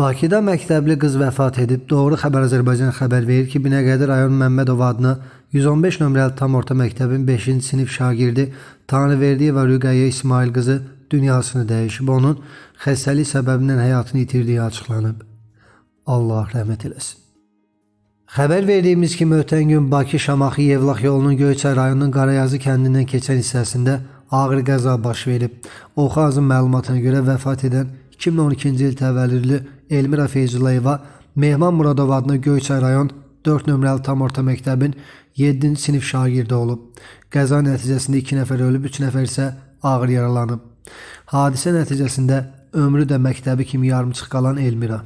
Bakıda məktəbli qız vəfat edib. Doğru Xəbər Azərbaycan xəbər verir ki, Binəqədi rayon Məmmədov adına 115 nömrəli tam orta məktəbin 5-ci sinif şagirdi Tanrıverdiyeva Rüqəyyə İsmail qızı dünyasını dəyişib. Onun xəstəlik səbəbindən həyatını itirdiyi açıqlanıb. Allah rəhmət eləsin. Xəbər verdiyimiz kimi ötən gün Bakı-Şamaxı-Yevlax yolunun Göyçay rayonunun Qarayazı kəndindən keçən hissəsində ağır qəza baş verib. Oxazın məlumatına görə vəfat edən 2012-ci il təvəllüdlü Elmira Feyzullayeva Mehman Muradov adına Göyçay rayon 4 nömrəli tam orta məktəbin 7-ci sinif şagirdi olub. Qəza nəticəsində 2 nəfər ölüb, 3 nəfər isə ağır yaralanıb. Hadisə nəticəsində ömrü də məktəbi kimi yarımçıq qalan Elmira.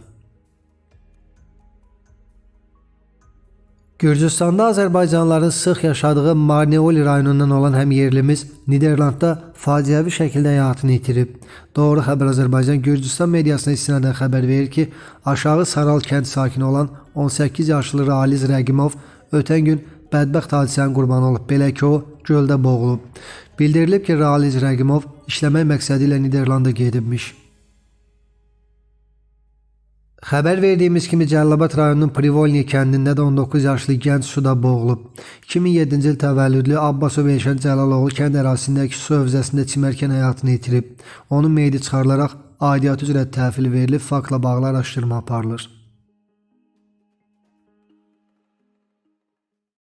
Gürcüstanda Azərbaycanlıların sıx yaşadığı Marneuli rayonundan olan həmyerlimiz Niderlandda faciəvi şəkildə həyatını itirib. Doğru Xəbər Azərbaycan Gürcüstan mediasına istinadən xəbər verir ki, Aşağı Saral kənd sakini olan 18 yaşlı Raliz Rəqimov ötən gün bədbəxt hadisənin qurbanı olub. Belə ki, o göldə boğulub. Bildirilib ki, Raliz Rəqimov işləmək məqsədi ilə Niderlanda gedibmiş. Xəbər verdiyimiz kimi Cəlilabad rayonunun Privolniya kəndində də 19 yaşlı gənc suda boğulub. 2007-ci il təvəllüdlü Abbasov Elşən Cəlaloğlu kənd ərazisindəki su hövzəsində çimərkən həyatını itirib. Onun meyidi çıxarılaraq aidiyyatı üzrə təhvil verilib, faktla bağlı araşdırma aparılır.